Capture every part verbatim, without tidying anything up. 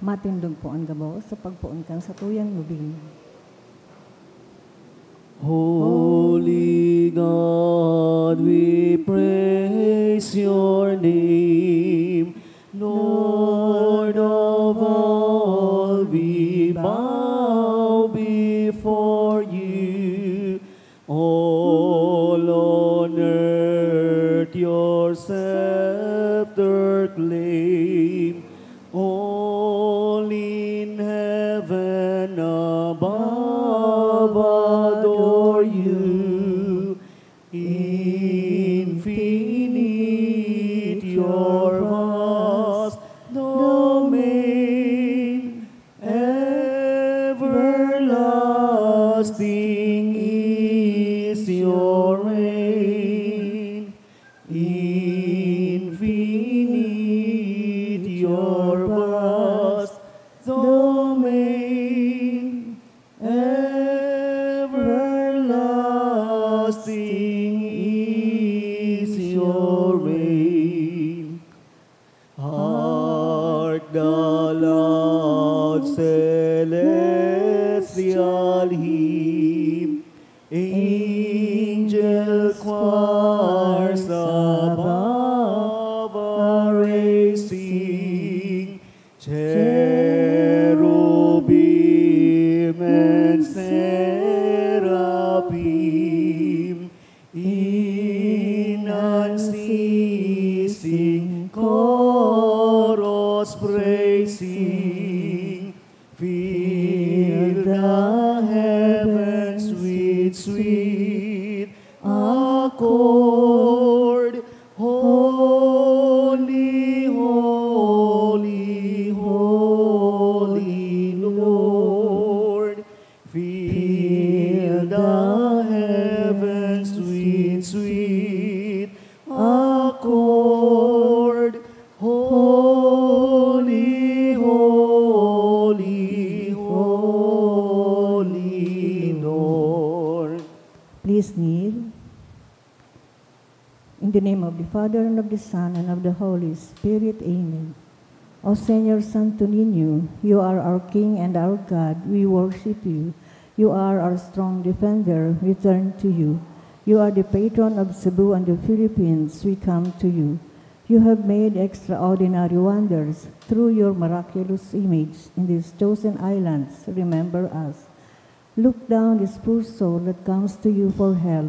Matindog po an gabos sa pagpoon kan satuyang lubing. Holy God, we praise your name. Lord of all, we bow before you. All on earth your scepter claim. All in heaven above adore you. Infinite your vast domain, everlasting is your reign. Infinite your vast domain, everlasting is your reign. Hark the loud celestial hymn, angel choirs above are raising, cherubim and seraphim in unceasing chorus praising. Fill the heavens with sweet accord. Holy, holy, holy Lord. Fill the heavens with sweet accord. Holy, holy, holy Lord. Please kneel. In the name of the Father, and of the Son, and of the Holy Spirit. Amen. O Señor Santo Niño, you are our King and our God. We worship you. You are our strong defender. We turn to you. You are the patron of Cebu and the Philippines. We come to you. You have made extraordinary wonders through your miraculous image in these chosen islands. Remember us. Look down this poor soul that comes to you for help.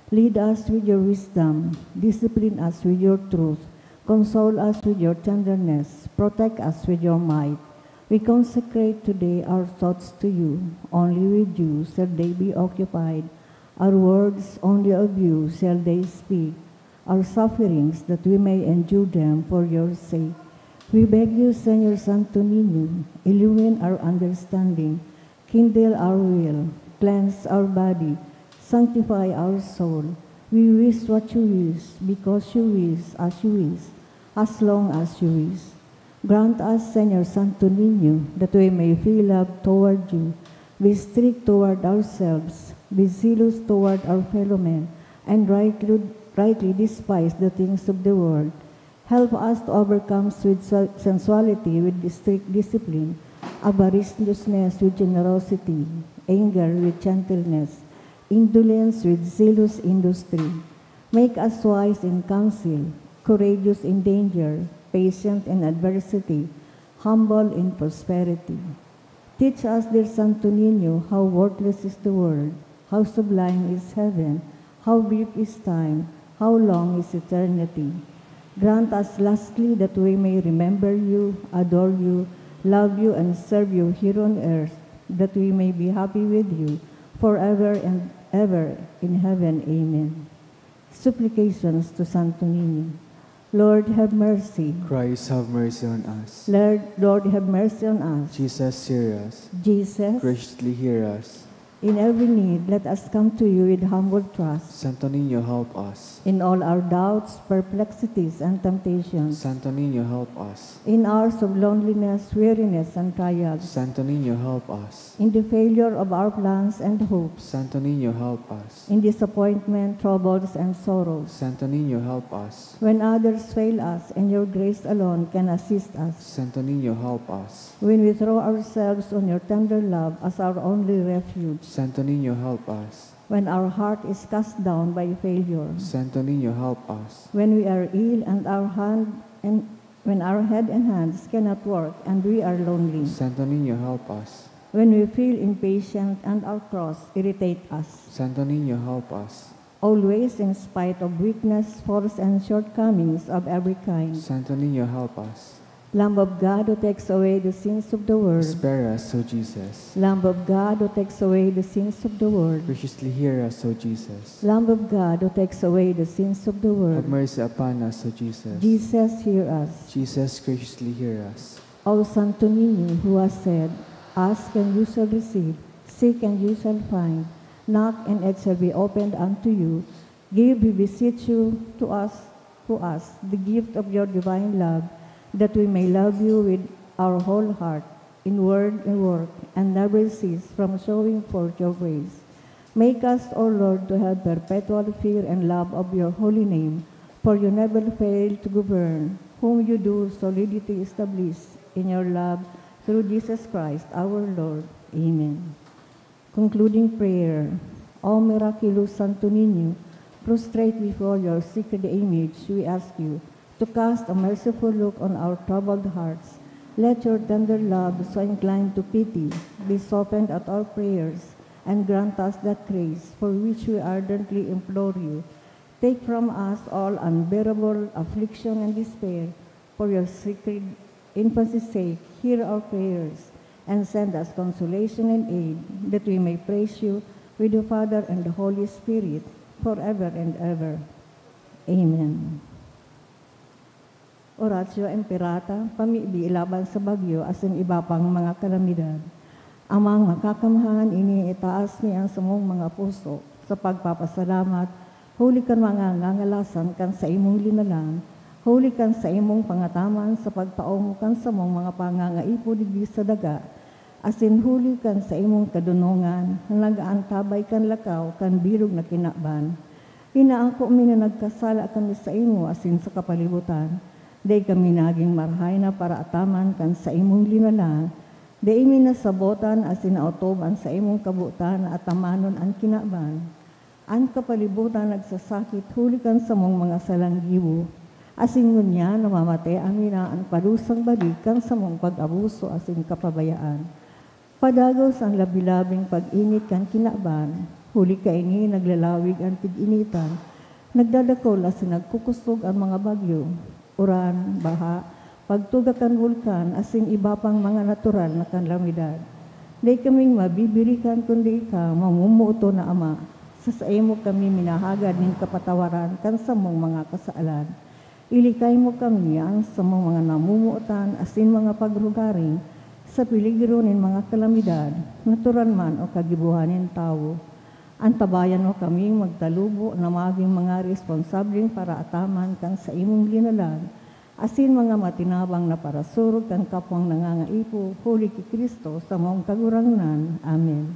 Lead us with your wisdom. Discipline us with your truth. Console us with your tenderness. Protect us with your might. We consecrate today our thoughts to you. Only with you shall they be occupied. Our words, only of you shall they speak. Our sufferings, that we may endure them for your sake. We beg you, Señor Santo Niño, illumine our understanding, kindle our will, cleanse our body, sanctify our soul. We wish what you wish, because you wish, as you wish, as long as you wish. Grant us, Señor Santo Niño, that we may feel love toward you, be strict toward ourselves, be zealous toward our fellow men, and rightly, rightly despise the things of the world. Help us to overcome with se-, sensuality with strict discipline, avariciousness with generosity, anger with gentleness, indolence with zealous industry. Make us wise in counsel, courageous in danger, patient in adversity, humble in prosperity. Teach us, dear Santo Niño, how worthless is the world, how sublime is heaven, how brief is time, how long is eternity. Grant us lastly that we may remember you, adore you, love you, and serve you here on earth, that we may be happy with you forever and ever in heaven. Amen. Supplications to Santo Niño. Lord, have mercy. Christ, have mercy on us. Lord, Lord, have mercy on us. Jesus, hear us. Jesus, Graciously hear us. In every need, let us come to you with humble trust. Santo Niño, help us. In all our doubts, perplexities, and temptations. Santo Niño, help us. In hours of loneliness, weariness, and trials. Santo Niño, help us. In the failure of our plans and hopes. Santo Niño, help us. In disappointment, troubles, and sorrows. Santo Niño, help us. When others fail us and your grace alone can assist us. Santo Niño, help us. When we throw ourselves on your tender love as our only refuge. Santo Niño, help us. When our heart is cast down by failure. Santo Niño, help us. When we are ill and our hand and when our head and hands cannot work and we are lonely. Santo Niño, help us. When we feel impatient and our cross irritate us. Santo Niño, help us. Always, in spite of weakness, faults, and shortcomings of every kind. Santo Niño, help us. Lamb of God who takes away the sins of the world. Spare us, O Jesus. Lamb of God who takes away the sins of the world. Graciously hear us, O Jesus. Lamb of God who takes away the sins of the Have world. Mercy upon us, O Jesus. Jesus, hear us. Jesus, graciously hear us. O Santo Niño, who has said, "Ask and you shall receive, seek and you shall find, knock and it shall be opened unto you," give, we beseech you, to us, to us, the gift of your divine love, that we may love you with our whole heart, in word and work, and never cease from showing forth your praise. Make us, O Lord, to have perpetual fear and love of your holy name, for you never fail to govern, whom you do solidity establish in your love through Jesus Christ our Lord. Amen. Concluding prayer. O miraculous Santo Niño, prostrate before your sacred image, we ask you to cast a merciful look on our troubled hearts. Let your tender love, so inclined to pity, be softened at our prayers, and grant us that grace for which we ardently implore you. Take from us all unbearable affliction and despair, for your sacred infancy's sake, hear our prayers, and send us consolation and aid, that we may praise you with the Father and the Holy Spirit, forever and ever. Amen. Oratio Imperata, pamibi laban sa bagyo asin iba pang mga kalamidad. Amang Makakamhan, ini itaas mi an samong mga puso sa pagpapasalamat huli kan mga ngangalasan kan saimong linalang, huli kan saimong pangataman sa pagtao mo kan samong mga pangangaipo digdi sa daga, asin huli kan saimong kadonongan na nag-aantabay kan lakaw kan bilog na kinaban. Inaako mi na nagkasala kami saimo asin sa kapalibutan. Dai kami nagin marahay na paraataman kan saimong linalang. Dai mi nasabotan asin naotob an saimong kabotan na atamanon an kinaban. An kapalibutan nagsasakit huli kan samong mga salang gibo, asin ngunyan namamatean mi na an padusang balik kan samong pag-abuso asin kapabayaan. Padagos an labi-labing pag-init kan kinaban, huli kaini naglalawig an tig-initan, nagdadakol asin nagkukusog an mga bagyo, uran, baha, pagtuga kan bulkan asin iba pang mga natural na kalamidad. Dai kaming mabibirikan kundi ika, mamumuoton na Ama, sa saimo kami minahagad nin kapatawaran kan samong mga kasalan. Ilikay mo kami, an samong mga namomotan asin mga pagrugaring, sa peligro nin mga kalamidad, natural man o kagibohan nin tawo. Antabayan mo kaming magtalubo na magin mga responsableng paraataman kan saimong linalang, asin mga matinabang na parasurog kan kapwang nangangaipo, huli ki Cristo, samong Kagurangnan. Amen.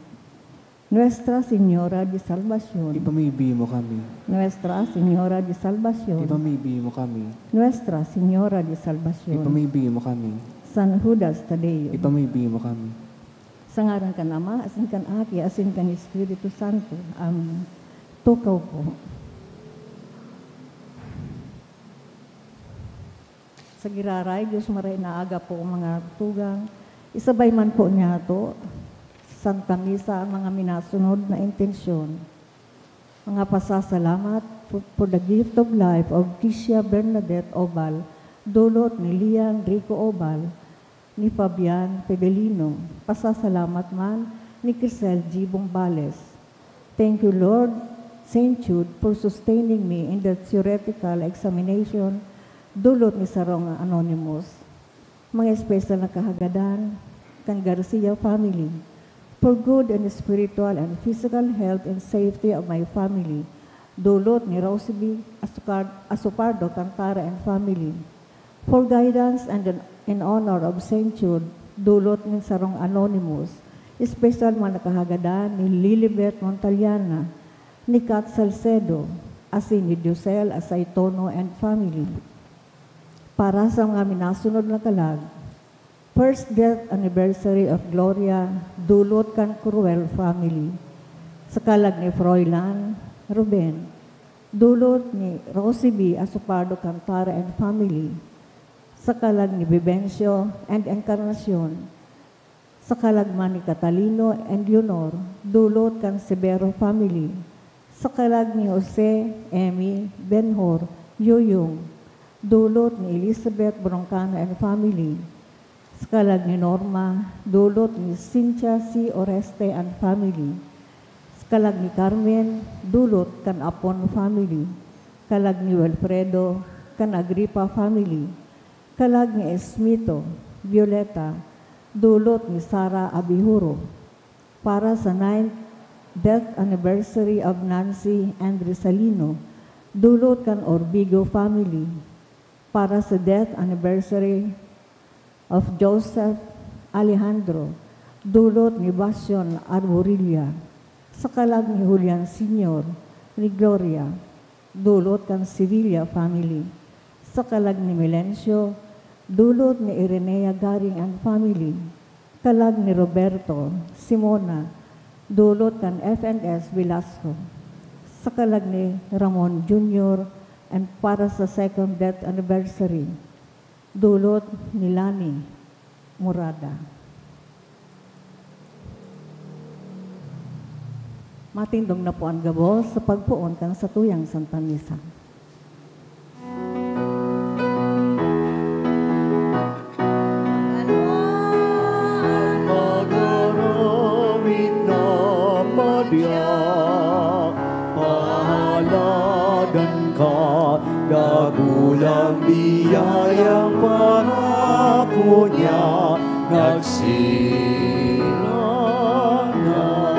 Nuestra Señora de Salvacion. Ipamibi mo kami. Nuestra Señora de Salvacion. Ipamibi mo kami. Nuestra Señora de Salvacion. Ipamibi mo kami. San Judas Tadeo. Ipamibi mo kami. Sa ngaran kan Ama, asin kan Aki, asin kan Espiritu Santo. Amen. Tukaw po. Sa giraray, Diyos maray na aga po, mga tugang. Isabay man po niyato sa Santa Misa ang mga minasunod na intensyon. Mga pasasalamat for, for the gift of life of Kisha Bernadette Obal, dulot ni Lian Rico Obal, ni Fabian Fidelino. Pasasalamat man ni Crisel G. Bombales. Thank you, Lord, Saint Jude, for sustaining me in the theoretical examination, dulot ni sarong anonymous. Mga espesyal na kahagadan kan Garcia family, For good and spiritual and physical health and safety of my family, dulot ni Roseby Azucar-, Azucardo Cantara and family. For guidance and in, in honor of Saint Jude, dulot nin sarong anonymous, espesyal man na kahagadan ni Lilibet Montaliana, ni Kat Salcedo, asin ni Diosel Asaytono and family. Para sa mga minasunod na kalag, first death anniversary of Gloria, dulot kan Cruel family. Sa kalag ni Froilan Ruben, dulot ni Rosie B. Asopardo Cantara and family. Sa kalag ni Vivencio and Encarnacion. Sa kalag man ni Catalino and Leonor, dulot kan Severo family. Sa kalag ni Jose, Emmy, Benhur, Yuyong, dulot ni Elizabeth Broncano and family. Sa kalag ni Norma, dulot ni Cynthia C. Oreste and family. Sa kalag ni Carmen, dulot kan Apon family. Kalag ni Wilfredo, kan Agripa family. Kalag ni Esmito, Violeta, dulot ni Sara Abihuro. Para sa ninth death anniversary of Nancy and Rizalino, dulot kan Orbigo family. Para sa death anniversary of Joseph Alejandro, dulot ni Bastion Arborilla. Sa kalag ni Julian Senior, ni Gloria, dulot kan Sevilla family. Sa kalag ni Melencio, dulot ni Irenea Garing and family. Kalag ni Roberto, Simona, dulot kan F N S Velasco. Sa kalag ni Ramon Junior and para sa second death anniversary, dulot ni Lani Murada. Matindog na po an gabos sa pagpoon kan satuyang Santa Misa. Pag-arawit na madya, pahaladan ka, dakulang biyayang pangako niya, nagsira na.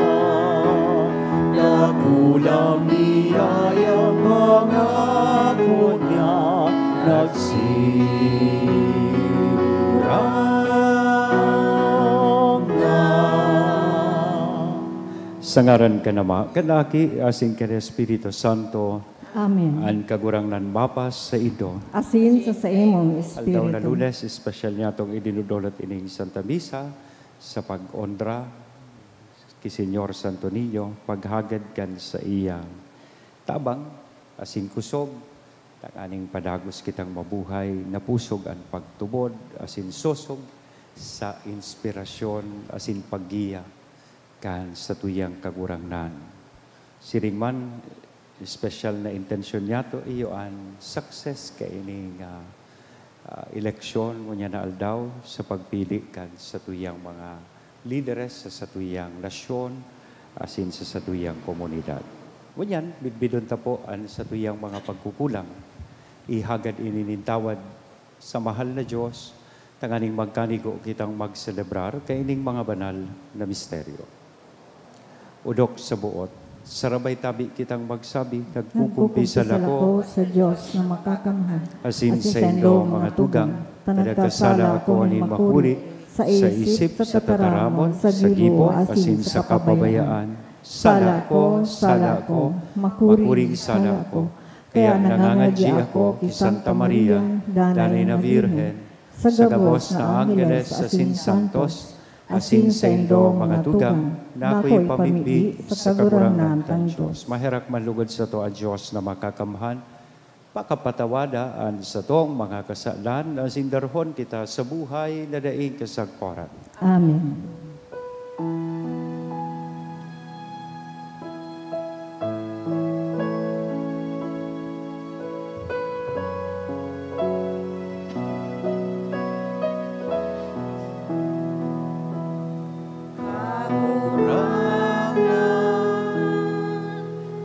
Dakulang biyayang pangako niya, nagsira na. Sa ngaran kan Ama, kan Aki, asin kan Espiritu Santo. Amen. An Kagurangnan mapas saindo. Asin sa saimong Aldaw na espiritu. Lunes, espesyal niyatong idinudulot ining Santa Misa sa pag-onra ki Señor Santo Niño, paghagad kan saiyang tabang asin kusog, tanganing padagos kitang mabuhay na pusog an pagtubod asin sosog sa inspirasyon asin paggiya kan satuyang Kagurangnan. Siring man, espesyal na intensyon niyato iyo an success kaining, ah, ah, eleksyon ngunyan na aldaw sa pagpili kan satuyang mga lideres sa satuyang nasyon asin sa satuyang komunidad. Ngunyan, bidbidon ta po an satuyang mga pagkukulang. Ihagad ini nin tawad sa mahal na Diyos, tanganing magkanigo kitang magselebrar kaining mga banal na misteryo. Odok sa buot, sarabay tabi kitang magsabi, "Nagkukumpisal ako sa Diyos na makakamhan, asin saindo, mga tugang, ta nagkasala ako nin makuri, sa isip, sa tataramon, sa gibo, asin sa kapabayaan. Sala ko, sala ko, makuring sala ko." Kaya nangangadyi ako ki Santa Maria, Danay na Birhen, sa gabos na angheles asin santos, asin saindo, mga tugang, na ako'y pamibi sa Kagurangnan tang Diyos. Maherak man lugod sato an Diyos na makakamhan, pakapatawada an satong mga kasalan, asin darhon kita sa buhay na daing kasagkoran. Amen. Kagurangnan,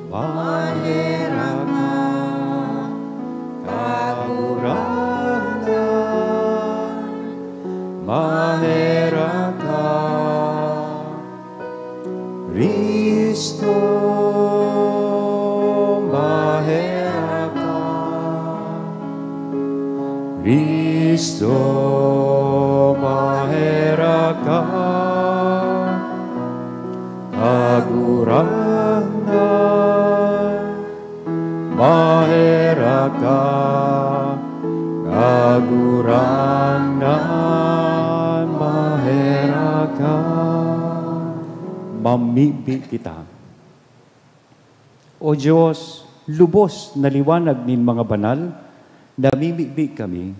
maherak ka. Kagurangnan, maherak ka. Cristo, maherak ka. Cristo, maherak ka. Kagurangnan, maherak ka. Kagurangnan, maherak ka. Mamibi kita. O Dios, lubos na liwanag nin mga banal, namimibi kami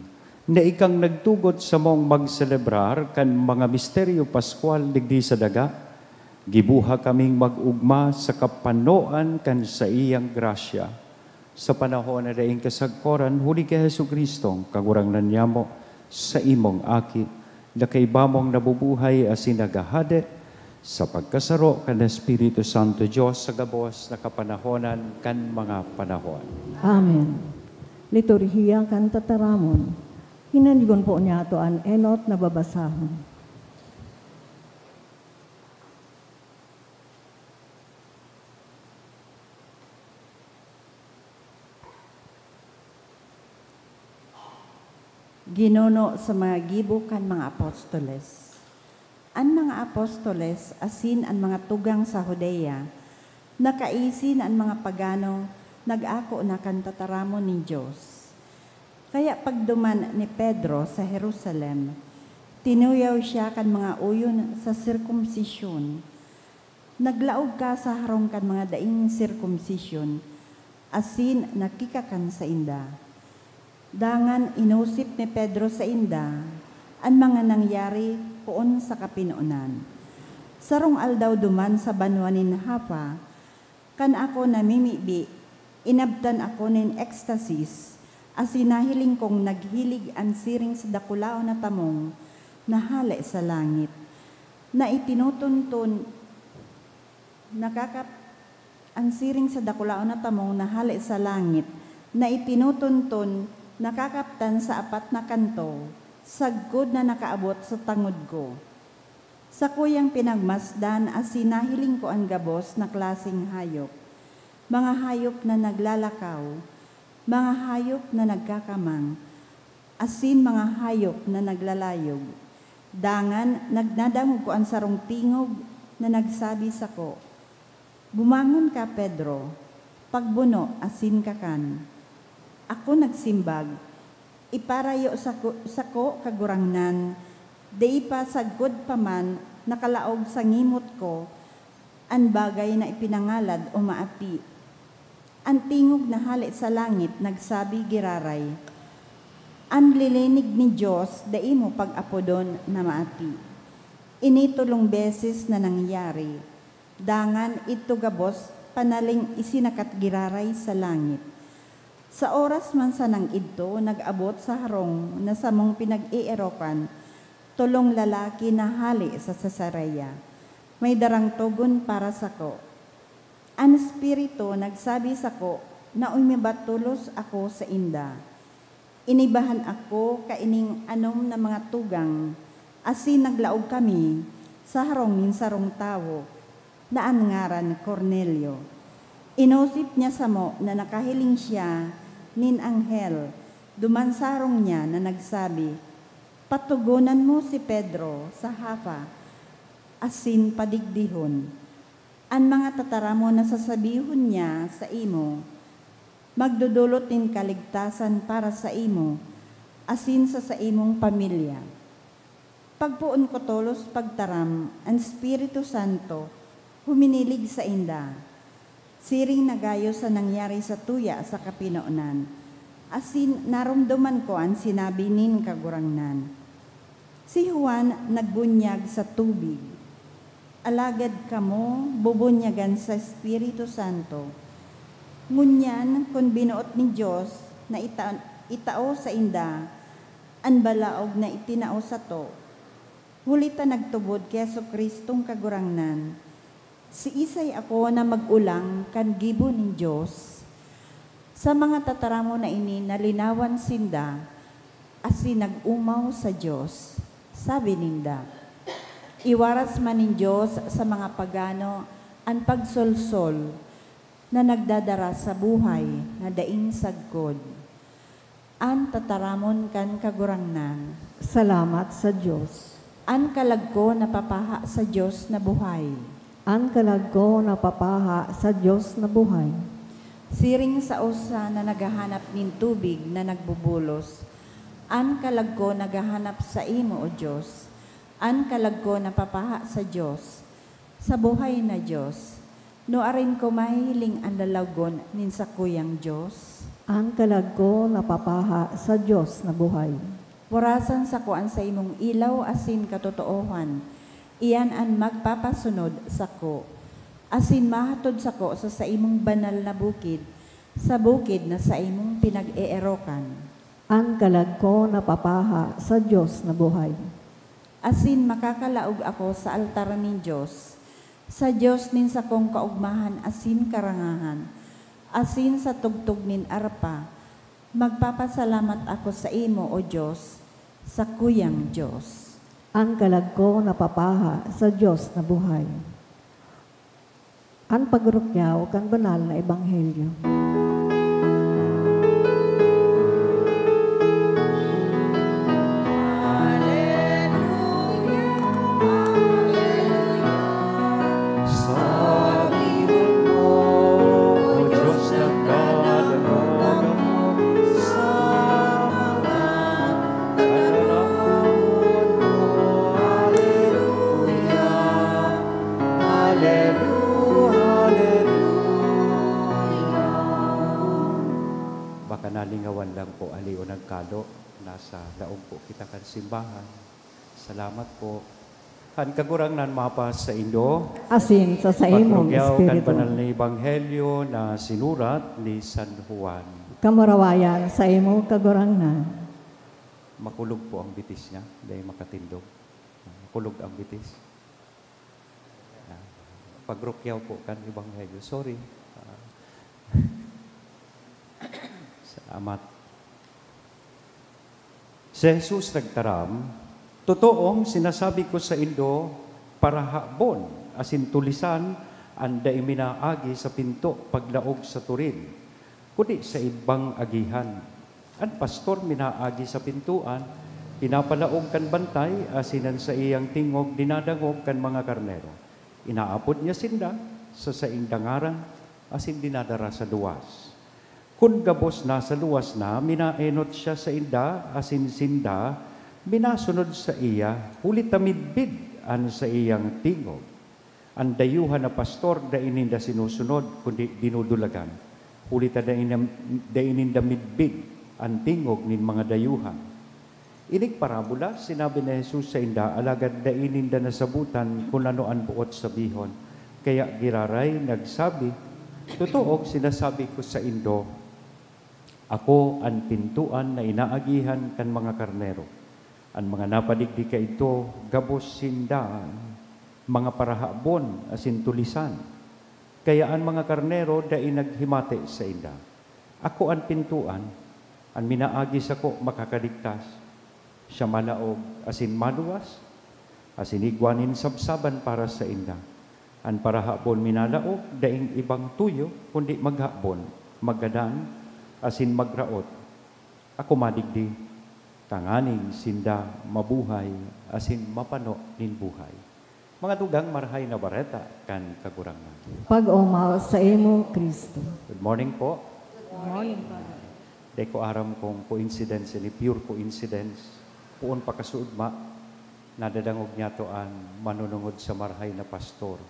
na ikang nagtugot samong magselebrar kan mga misteryo Paskwal digdi sa daga. Gibuha kaming mag-ugma sa kapanoan kan saiyang grasya. Sa panahon na daing kasagkoran, huli ki Jesu-Cristong Kagurangnan nyamo, sa imong Aki, na kaiba mong nabubuhay asin naghahade sa pagkasaro kan Espiritu Santo, Dios sa gabos na kapanahonan kan mga panahon. Amen. Liturhiya kan Tataramon. Hinaligon po niyato an enot na babasahon. Ginuno sa mga gibo kan mga apostoles. An mga apostoles asin an mga tugang sa Judea, nakaisi na an mga pagano nag-ako na kan tataramon nin Dios. Kaya pagduman ni Pedro sa Jerusalem, tinuyaw siya kan mga oyon sa sirkumsisyon. Naglaog ka sa harong kan mga daing sirkumsisyon, asin nakikakan sainda. Dangan inosip ni Pedro sainda an mga nangyari poon sa kapinonan. Sarong aldaw duman sa banwa nin Jaffa, kan ako namimibi, inabtan ako nin ekstasis, asin nahiling kong naghilig an siring sa dakulaon na tamong na hale sa langit, na itinutunton, nakakap-, an siring sa dakulaon na tamong na hale sa langit, na itinutunton, nakakaptan sa apat na kanto, sagkod na nakaabot sa tangod ko. Sakuyang pinagmasdan asin nahiling ko an gabos na klaseng hayop, mga hayop na naglalakaw, mga hayop na nagkakamang, asin mga hayop na naglalayog. Dangan nag-, nadangog ko an sarong tingog na nagsabi sako, "Bumangon ka, Pedro, pagbuno asin kakan." Ako nagsimbag, "Iparayo sako, sako, Kagurangnan, dai pa sagkod pa man nakalaog sa ngimot ko an bagay na ipinangalad o maati." An tingog na hale sa langit nagsabi giraray, "An lilinig nin Dios dai mo pag-apodon na maati." Ini tolong beses na nangyari. Dangan idto gabos panaling isinakat giraray sa langit. Sa oras man sanang idto, nag-abot sa harong na samong pinag-eerokan tolong lalaki na hale sa Cesarea. May darang togon para sako. An Espiritu nagsabi sako na umiba tolos ako sainda. Inibahan ako kaining anom na mga tugang, asin naglaog kami sa harong nin sarong tawo na an ngaran Cornelio. Inosip niya samo na nakahiling siya nin anghel duman sa harong niya na nagsabi, "Patogonan mo si Pedro sa Jaffa, asin padigdihon. An mga tataramon na sasabihon niya saimo, magdodolot nin kaligtasan para saimo asin sa saimong pamilya." Pagpoon ko tolos pagtaram, an Espiritu Santo huminilig sainda, siring na gayo sa nangyari sa tuya sa kapinonan, asin naromdoman ko an sinabi nin Kagurangnan. Si Juan nagbunyag sa tubig, alagad kamo bubunyagan sa Espiritu Santo. Ngunyan, kun binoot nin Dios na ita-, itao sainda an balaog na itinao sato, huli ta nagtubod ki Jesu-Cristong Kagurangnan, siisay ako na mag-olang kan gibo nin Dios? Sa mga tataramon na ini nalinawan sinda, asin nag-omaw sa Dios. Sabi ninda, "Iwaras man nin Dios sa mga pagano An pagsolsol na nagdadara sa buhay na daing sagkod. An tataramon kan Kagurangnan. Salamat sa Dios. An kalag ko napapaha sa Dios na buhay. An kalag ko napapaha sa Dios na buhay. Siring sa usa na naghahanap nin tubig na nagbubulos, an kalag ko naghahanap saimo, O Dios. An kalag ko napapaha sa Dios, sa buhay na Dios. Nuarin ko mahihiling an lalawgon nin sakuyang Dios? An kalag ko napapaha sa Dios na buhay. Warasan sako an saimong ilaw asin katotoohan, iyan an magpapasunod sako, asin mahatod sako sa saimong banal na bukid, sa bukid na saimong pinag-eerokan. An kalag ko napapaha sa Dios na buhay. Asin makakalaog ako sa altar nin Dios, sa Dios nin sakong kaogmahan asin karangahan, asin sa tugtog nin arpa. Magpapasalamat ako saimo, O Dios, sakuyang Dios. An kalag ko napapaha sa Dios na buhay. An pagrukyaw kan banal na ebanghelyo. Sa gibo mo, O Dios, nagkadangog sa mga kataramon mo. Hallelujah. Hallelujah, hallelujah. Baka nalingawan lang po, ali o nagkalo, nasa laog po kita kan simbahan. Salamat po. An Kagurangnan mapasaindo. Asin sa saimong Pagrugyaw kan espiritu. Banal na Ebanghelyo na sinurat ni San Juan. Kamurawayan saimo, Kagurangnan. Makulog po ang bitis niya, dahil makatindog. Makulog ang bitis. Ah, pagrukyaw po kan Ebanghelyo. Sorry. Ah, salamat. Si Jesus nagtaram, "Totoong sinasabi ko saindo, parahabon asin tulisan an dai minaagi sa pinto paglaog sa turin, kundi sa ibang agihan. An pastor minaagi sa pintoan, pinapalaog kan bantay, asin an saiyang tingog dinadangog kan mga karnero. Inaapod niya sinda sa saindang ngaran asin dinadara sa luwas. Kun gabos nasa luwas na, minaenot siya sainda, asin sinda minasunod saiya, huli ta midbid an saiyang tingog. An dayuhan na pastor dai ninda sinusunod, kundi dinudulagan, huli ta dai na, dai ninda midbid an tingog nin mga dayuhan." Ining parabola sinabi ni Jesus sainda, alagad dai ninda nasabotan kun ano an boot sabihon. Kaya giraray nagsabi, "Totoo, sinasabi ko saindo, ako an pintoan na inaagihan kan mga karnero. An mga napadigdi kaidto, gabos sinda mga parahabon asin tulisan, kaya an mga karnero dai naghimati sainda. Ako an pintoan, an minaagi sako makakaligtas. Siya malaog asin maluwas, asin igwa nin sabsaban para sainda. An parahabon minalaog, daing ibang tuyo, kundi maghabon, maggadan, asin magraot. Ako madigdi, tanganing sinda mabuhay asin mapano nin buhay." Mga tugang, Marahay na Bareta kan Kagurangnan. Pag-omaw saimo, Cristo. Good morning po. Good morning, Father. Di ko aram kung coincidence ini, pure coincidence. Poon pa kasuodma, nadadangog niyato an manunungod sa Marahay na Pastor.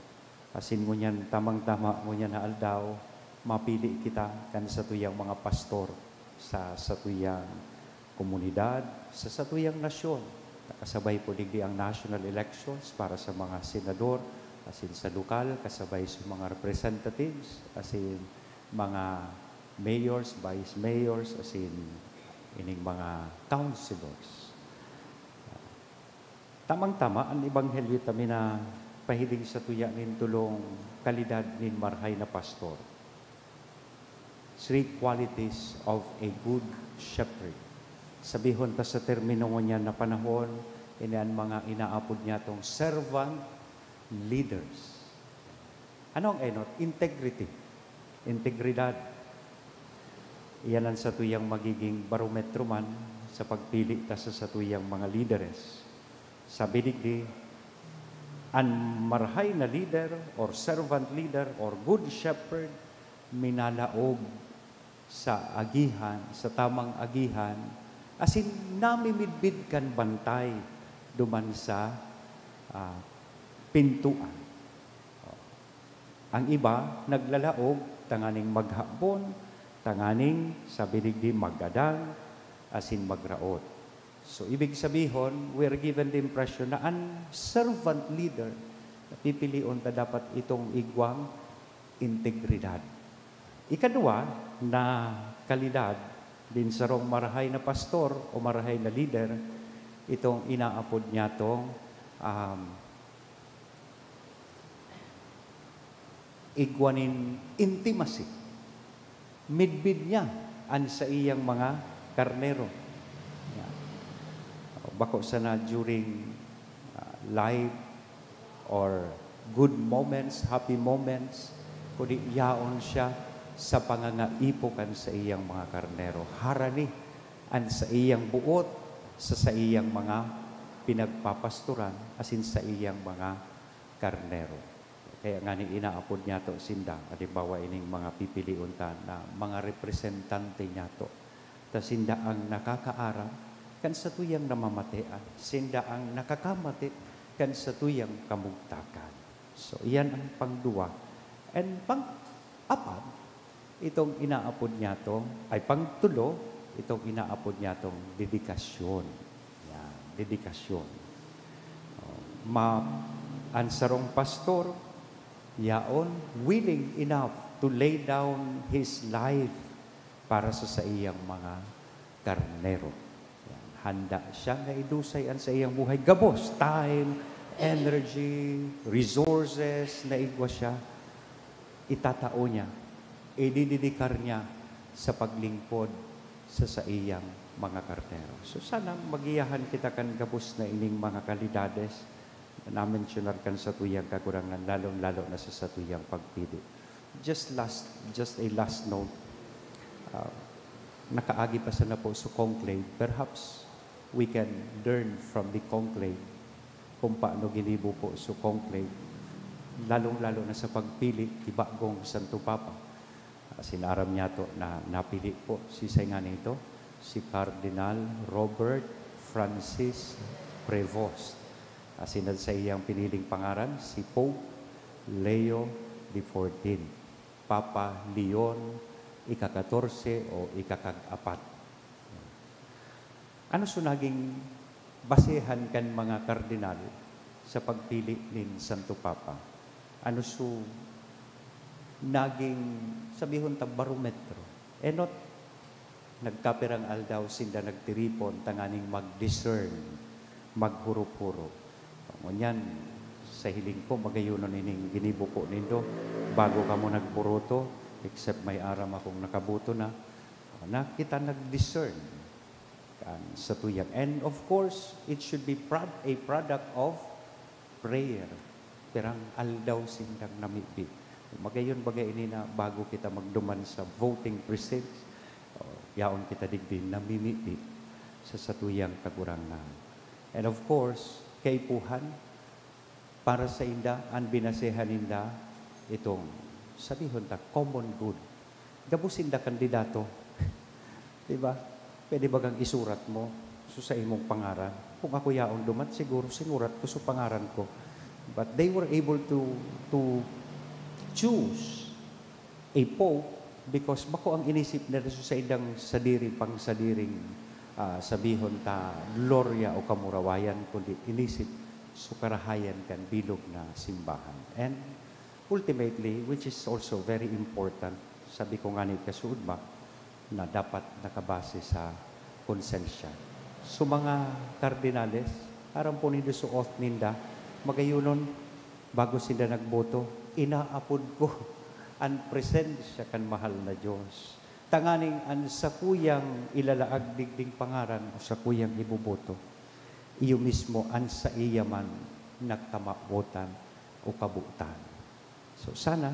Asin ngunyan, tamang-tama ngunyan na aldaw, mapili kita kan satuyang mga pastor sa satuyang komunidad, sa satuyang nasyon. Nakasabay po digdi ang national elections para sa mga senador, asin sa lokal, kasabay sa mga representatives, asin mga mayors, vice mayors, asin ining mga councilors. Tamang-tama, an ebanghelyo ta minapahiling satuya nin tolong kalidad nin marahay na pastor. Three qualities of a good shepherd. Sabihon ta sa termino ngunyan na panahon, ini an mga inaapod niyatong servant leaders. Ano ang enot? Integrity. Integridad. Iyan ang satuyang magiging barometro man sa pagpili ta sa satuyang mga lideres. Sabi digdi, an marahay na leader or servant leader or good shepherd minalaog sa agihan, sa tamang agihan, asin namimidbid kan bantay duman sa, ah, pintoan. Ang iba naglalaog tanganing maghabon, tanganing, sabi digdi, maggadan asin magraot. So, ibig sabihon, we are given the impression na an servant leader na pipilion ta dapat itong igwang integridad. Ikadwa na kalidad din sarong marahay na pastor o marahay na leader, itong inaapod niya tong, um, igwa nin intimacy. Midbid niya an saiyang mga karnero. Yan. Bako sana during, ah, life or good moments, happy moments, kundi yaon siya sa pangangaipo kan saiyang mga karnero. Harani an saiyang buot sa saiyang mga pinagpapasturan asin saiyang mga karnero. Kaya ngani inaapod niyato sinda, halimbawa ining mga pipilion ta na mga representante niyato. Ta sinda ang nakakaaram kan satuyang namamatean, sinda ang nakakamate kan satuyang kamugtakan. So, iyan ang pangduwa. And pang-apat, itong inaapod niyato, ay pangtulo, itong inaapod niyatong dedikasyon. Yan, dedikasyon. Oh, ma-, an sarong pastor, yaon, willing enough to lay down his life para sa saiyang mga karnero. Yan. Handa siya na idusay an saiyang buhay gabos, time, energy, resources na igwa siya, itatao niya, ididedikar niya sa paglingkod sa saiyang mga karnero. So, sana magiyahan kita kan gabos na ining mga kalidades na namensyunar kan satuyang Kagurangnan, lalong-lalo na sa satuyang pagpili. Just last, just a last note. Ah, nakaagi pa sana po sa conclave. Perhaps we can learn from the conclave kung paano ginibo po sa conclave, lalong-lalo na sa pagpili ki bagong Santo Papa. Ah, sinaram niyato na napili po si, siisay ngani ito, si Cardinal Robert Francis Prevost. Asin an saiyang piniling pangaran, si Pope Leo the fourteenth, Papa Leon ika-katorse o ikakag-apat. Ano so naging basehan kan mga kardinal sa pagpili nin Santo Papa? Ano so naging, sabihon ta, barometro? Enot, nagkapirang aldaw sinda nagtiripon tanganing mag-discern, maghurop-hurop. Ngunyan, sa hiling ko, magayonon ining ginibo ko nindo. Bago kamo nagburoto, except may aram akong nakaboto na, na kita nag-discern kan satuyang. And of course, it should be prod-, a product of prayer. Pirang aldaw sindang namibi. Magayon baga ini na bago kita magduman sa voting precincts, o, yaon kita digdi namimibi sa satuyang Kagurangnan. And of course, kaipuhan, para sainda, an binasehan ninda, itong, sabihon ta, common good. Gabos sinda kandidato. Di ba? Pwede bagang isurat mo sa, sa imong pangaran? Kung ako yaon duman, siguro sinurat ko sa pangaran ko. But they were able to, to choose a pope because bako ang inisip nila sa saindang sadiri, pangsadiring, ah, sabihon ta, glorya o kamurawayan, kundi inisip sa karahayan kan bilog na simbahan. And ultimately, which is also very important, sabi ko nga ni kasuodma, na dapat nakabase sa konsensya. So, mga kardinales, aram po nindo sa oath ninda, magayonon, bago sinda nagboto, inaapod ko an presensya kan mahal na Dios. Tanganing an sakuyang ilalaag digding pangaran o sakuyang iboboto, iyo mismo an saiya man na kamawotan o kabotan. So, sana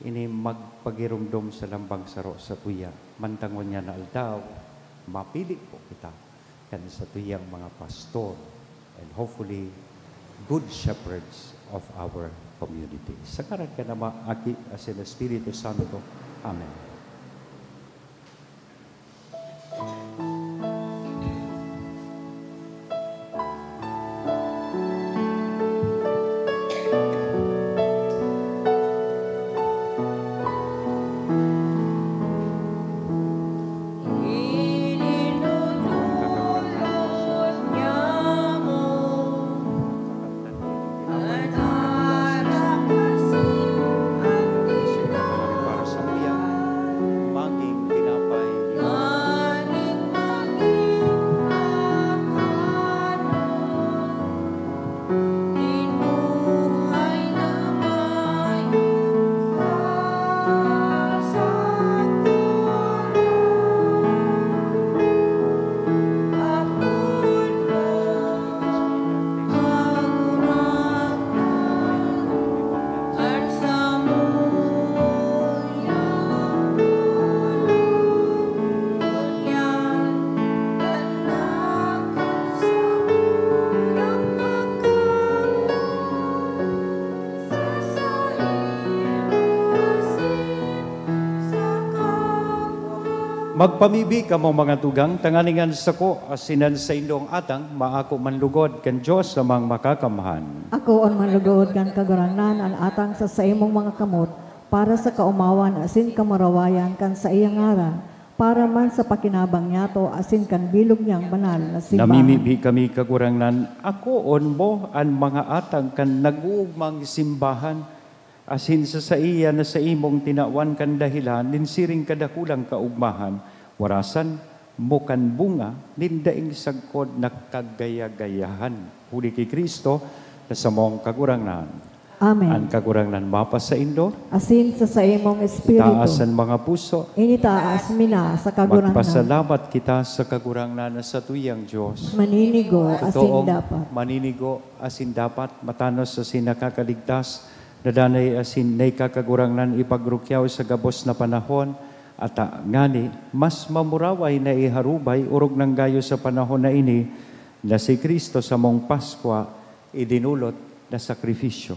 ini magpagiromdom sa lambang saro sa tuya. Mantang ngunyan na aldaw, mapili po kita kan sa tuyang mga pastor and hopefully good shepherds of our community. Sa ngaran kan Ama, Aki, asin Espiritu Santo. Amen. Para sa kuyang maging tinapay. Magpamibi kamo, mga tugang, tanganing an sako asin an saindong atang maako man lugod kan Dios Amang Makakamhan. Akoon man lugod kan Kagurangnan an atang sa saimong mga kamot, para sa kaomawan asin kamurawayan kan saiyang ngaran, para man sa pakinabang niyato asin kan bilog niyang banal na simbahan. Namimibi kami, Kagurangnan, akoon mo an mga atang kan nag-oogmang simbahan, asin sa saiya na saimong tinawan kan dahelan nin siring kadakulang kaogmahan, warasan mo kan bunga nin daing sagkod na kagayagayahan. Huli ki Cristo na samong Kagurangnan. Amen. An Kagurangnan mapasaindo. Asin sa saimong espiritu. Itaas an mga puso. Initaas mi na sa Kagurangnan. Magpasalamat kita sa Kagurangnan na satuyang Dios. Maninigo asin Totoong dapat. Maninigo asin dapat, matanos asin nakakaligtas, na danay asin naikakagurangnan ipagrukyaw sa gabos na panahon, ata ngani mas mamuraway na iharubay orog nanggayo sa panahon na ini, na si Cristo samong Paskwa idinulot na sakrifisyo.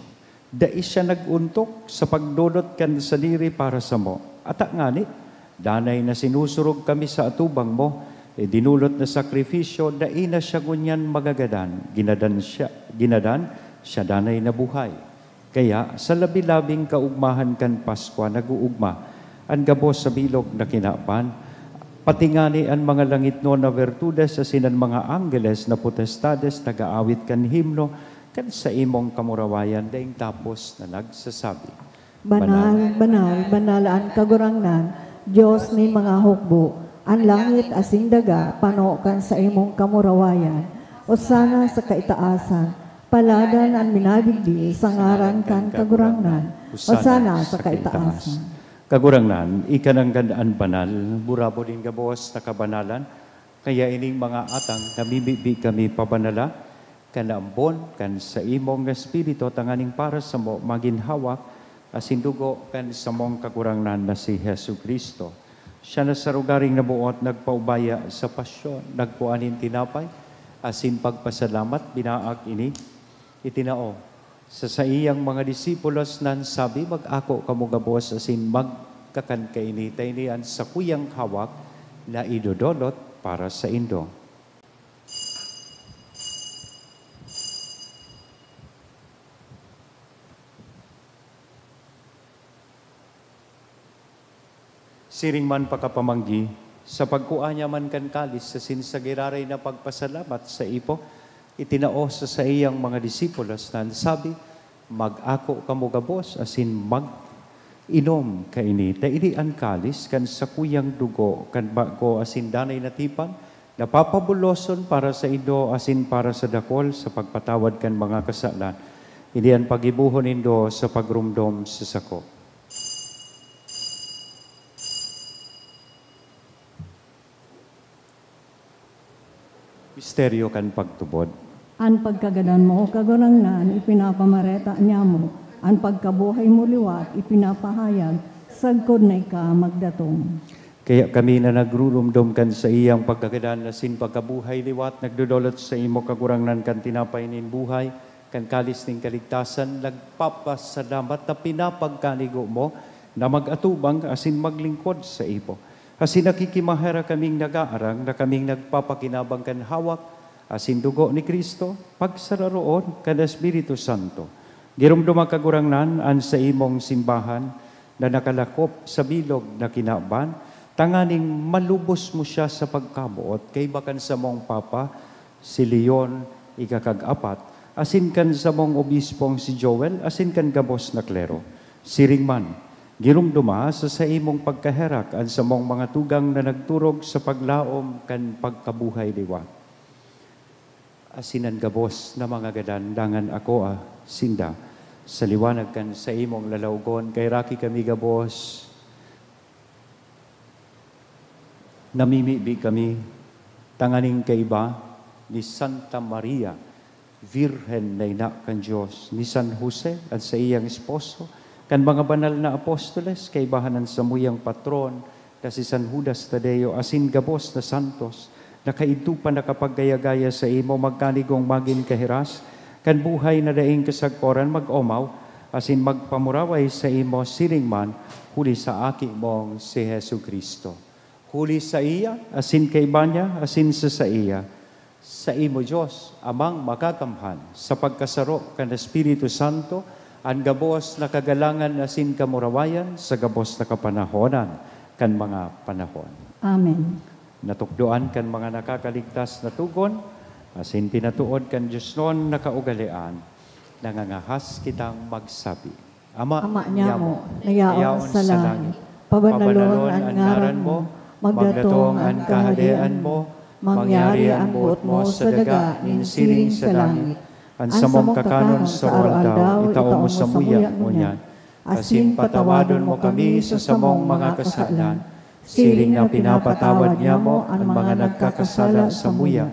Dai siya nag-ontok sa pagdolot kan sadiri para samo. Ata ngani, danay na sinusurog kami sa atubang mo, idinulot na sakrifisyo, dai na siya ngunyan magagadan. Ginadan siya, ginadan, siya danay na buhay. Kaya, sa labi-labing kaugmahan kan Paskwa, nag-oogma an gabos sa bilog na kinaban, pati ngani an mga langitnon na bertudes asin an mga anggeles na potestades nag-aawit kan himno kan saimong kamurawayan, daing tapos na nagsasabi, Banal, banal, banal an Kagurangnan, Dios nin mga hukbo. An langit asin daga pano kan saimong kamurawayan. Osana sa kaitaasan. Paladan an minadigdi sa ngaran kan Kagurangnan. Osana sa kaitaasan. Kagurangnan, ika nanggad an banal, burabod nin gabos na kabanalan, kaya ining mga atang namimibi kami pabanala, kan ambon kan saimong Espiritu, tanganing para samo magin hawak asin dugo kan samong Kagurangnan na si Jesu-Cristo. Siya na sa rogaring naboot nagpaubaya sa pasyon, nagkua nin tinapay, asin pagpasalamat, binaak ini, itinao sa saiyang mga disipulos, nan sabi, "Mag-ako kamo gabos asin magkakan kaini, ta ini an sakuyang hawak na idodolot para saindo." Siring man pakapamanggi, sa pagkua niya man kan kalis asin sa giraray na pagpasalamat sa ipo, itinao sa saiyang mga disipulos, nan sabi, "Mag-ako kamo gabos asin mag-inom kaini, ta ini an kalis kan sakuyang dugo kan bago asin danay na tipan, na papabuloson para saindo asin para sa dakol sa pagpatawad kan mga kasalan. Ini an paggibohon nindo sa pagromdom sa sako." Misteryo kan pagtubod. An pagkagadan mo, Kagurangnan, ipinapamareta niamo. An pagkabuhay mo liwat ipinapahayag sagkod na ika magdatong. Kaya kami na nagrurumdom kan saiyang pagkagadan asin pagkabuhay liwat, nagdodolot sa imo, Kagurangnan, kan tinapay nin buhay, kan kalis nin kaligtasan, nagpapasalamat na pinapagkanigo mo na mag-atubang asin maglingkod sa imo. Asin nakikimaherak kaming nagaarang na kaming nagpapakinabang kan hawak asin dugo ni Cristo, pagsararoon kan Espiritu Santo. Giromdoma, Kagurangnan, an saimong simbahan na nakalakop sa bilog na kinaban, tanganing malubos mo siya sa pagkamoot kaiba kan samong Papa, si Leon ikakag-apat, asin kan samong obispong si Joel, asin kan gabos na klero. Siring man, giromdoma sa saimong pagkaherak an samong mga tugang na nagturog sa paglaom kan pagkabuhay liwat. Asin an gabos na mga gadan, dangan akoa sinda sa liwanag kan saimong lalawgon. Kaheraki kami gabos, namimibi kami tanganing kaiba ni Santa Maria, Virgen na ina kan Dios, ni San Jose, an saiyang esposo, kan mga banal na apostoles, kaibahan an samuyang patron, na si San Judas Tadeo, asin gabos na santos, na kaidto pa nakapaggaya-gaya saimo, magkanigong magin kahiras kan buhay na daing kasagkoran mag-omaw, asin magpamuraway saimo siring man, huli sa Aki mong si Jesu-Cristo. Huli saiya, asin kaiba niya, asin sa saiya, saimo, Dios, Amang Makakamhan, sa pagkasaro kan Espiritu Santo, an gabos na kagalangan asin kamurawayan sa gabos na kapanahonan kan mga panahon. Amen. Natukdoan kan mga nakakaligtas na togon, asin pinatood kan diosnon na kaugalean, nangangahas kitang magsabi, Ama, Ama niamo, na yaon sa langit, pabanalon an ngaran mo, magdatong an kahadean mo, mangyari an boot mo sa daga nin siring sa langit. An samong kakanon sa aroaldaw, itao mo samuya ngunyan. Asin patawadon mo kami sa samong mga kasalan, siring na pinapatawad niamo an mga nagkakasala samuya.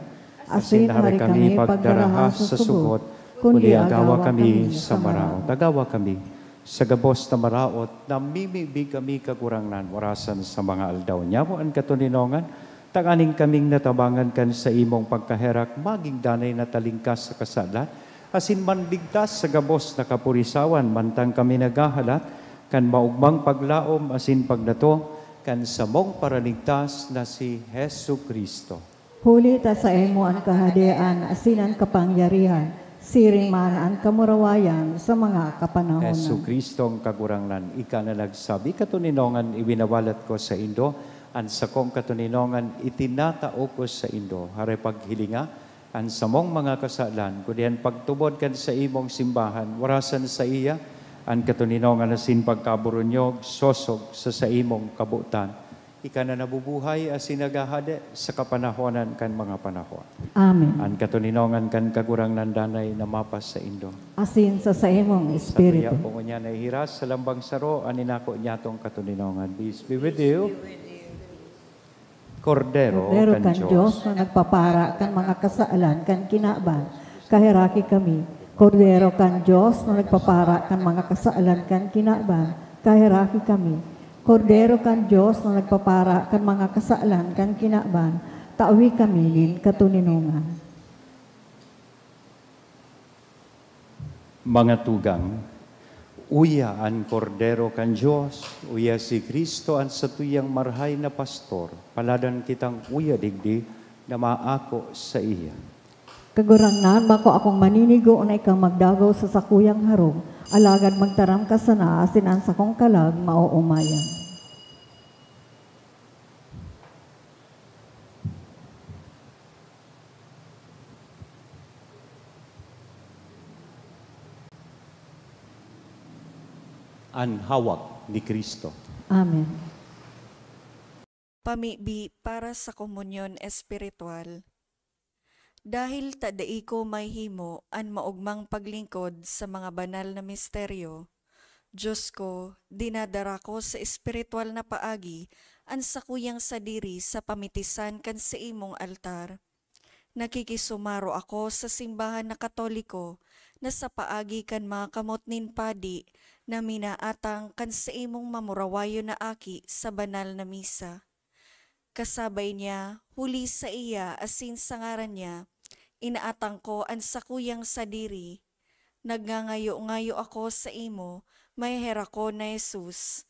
Asin hari kami pagdaraha sa sugot, kundi agawa kami sa maraot. Agawa kami sa gabos na maraot, namimibi kami, Kagurangnan, orasan sa mga aldaw niamo an katoninongan, tanganing kaming natabangan kan saimong pagkaherak, maging danay na talingkas sa kasalan, asin manligtas sa gabos na kapurisawan, mantang kami naghahalat kan maogmang paglaom asin pagdatong kan samong Paraligtas na si Jesu-Cristo. Huli ta saimo an kahadean asin an kapangyarihan, siring man an kamurawayan sa mga kapanahonan. Jesu-Cristong Kagurangnan, ika na nagsabi, "Katoninongan iwinawalat ko saindo, an sakong katoninongan itinatao ko saindo." Hare paghilinga an samong mga kasalan, kundi an pagtubod kan saimong simbahan, orasan saiya an katoninongan asin pagkaburunyog, sosog sa saimong kabotan. Ika na nabubuhay asin naghahade sa kapanahonan kan mga panahon. Amen. An katoninongan kan Kagurangnan danay na mapasaindo. Asin sa saimong espiritu. Satuya po ngunyan na ihiras sa lambang saro an inako niyatong katoninongan. Peace be with you. Kordero Kordero kan kan Dios. Dios na nagpapara kan mga kasalan kan kinaban, kaheraki kami. Kordero kan Dios na nagpapara kan mga kasalan kan kinaban, kaheraki kami. Kordero kan Dios na nagpapara kan mga kasalan kan kinaban, tawi kami nin katoninongan. Mga tugang, uya an Kordero kan Dios, uya si Cristo an satuyang marahay na pastor, paladan kitang uya digdi na maako saiya. Kagurangnan, bako akong maninigo na ikaw magdagaw sa sakuyang harong, alagad magtaram ka sana asin an sakong kalag maoomayan. An hawak ni Cristo. Amen. Pamibi para sa komunyon espiritual. Dahil ta dai ko mahihimo an maogmang paglingkod sa mga banal na misteryo, Dios ko, dinadara ko sa espiritual na paagi an sakuyang sadiri sa pamitisan kan saimong altar. Nakikisumaro ako sa simbahan na Katoliko na sa paagi kan mga kamot nin padi na minaatang kan saimong mamurawayon na aki sa banal na misa. Kasabay niya, huli saiya asin sa ngaran niya, inaatang ko an sakuyang sadiri. Nagngangayo-ngayo ako saimo, maheherakon na Jesus,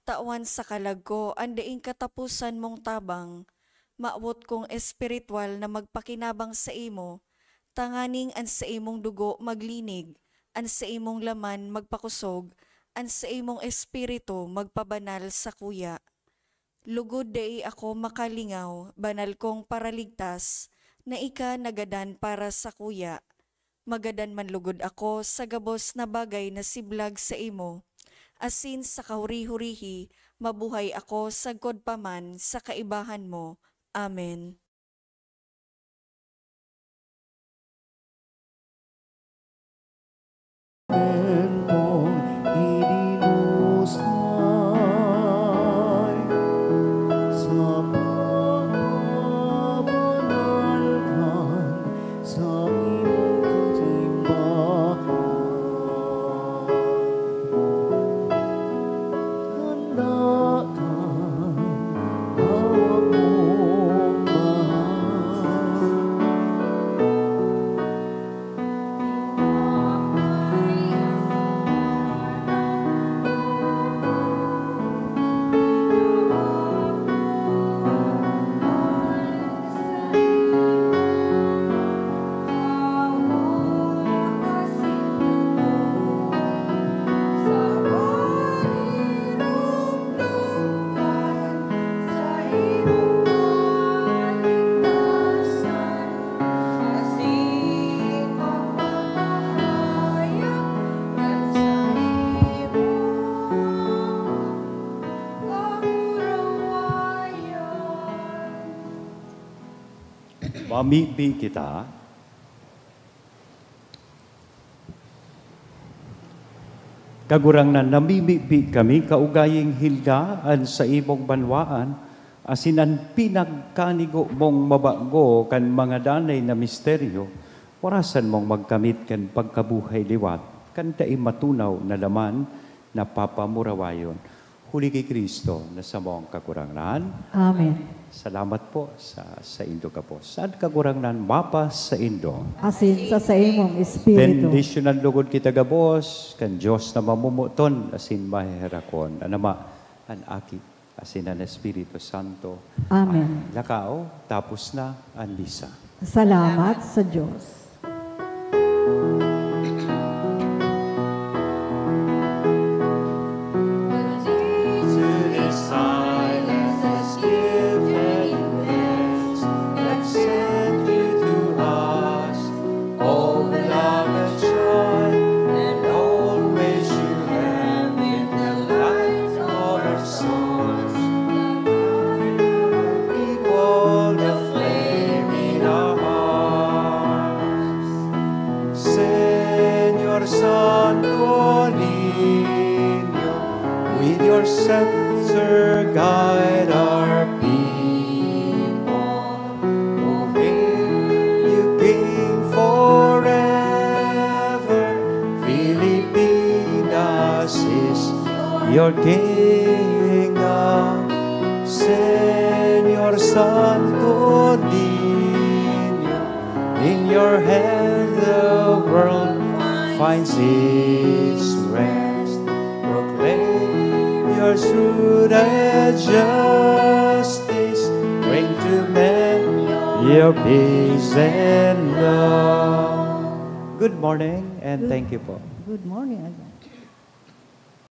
tawan sa kalag ko an daing kataposan mong tabang. Mawot kong espiritual na magpakinabang saimo, tanganing an saimong dugo maglinig, an saimong laman magpakosog, an saimong espiritu magpabanal sakuya. Lugod dai ako makalingaw, banal kong Paraligtas, na ika nagadan para sakuya. Magadan man lugod ako sa gabos na bagay na siblag saimo, asin sa kahuri-hurihi mabuhay ako sagkod pa man sa kaibahan mo. Amen. Tempong idinusay sa pagbabanal kan saimong simbahan. Handa kan hawak mong mahal. Mamibi kita. Kagurangnan, namimibi kami, kaugaying hilda an saimong banwaan, asin an pinagkanigo mong mabago kan mga danay na misteryo, orasan mong magkamit kan pagkabuhay liwat, kan dai matunaw na laman na papamurawayon. Huli ki Cristo na samong Kagurangnan. Amen. Salamat po sa saindo gabos. An Kagurangnan mapasaindo. Asin sa saimong espiritu. Bendisyonan lugod kita gabos kan Dios na mamomoton asin maheherakon, an Ama, an Aki, asin an Espiritu Santo. Amen. Ah, lakaw, tapos na an misa. Salamat sa Dios. Equal the flame in our hearts. Señor Santo Niño, with your scepter guide our people. O hail, you King forever. Filipinas is your kingdom. Señor Santo Niño, in your hand the world finds its rest. Proclaim your truth and justice. Bring to men your peace and love. Good morning and thank you po. Good morning again.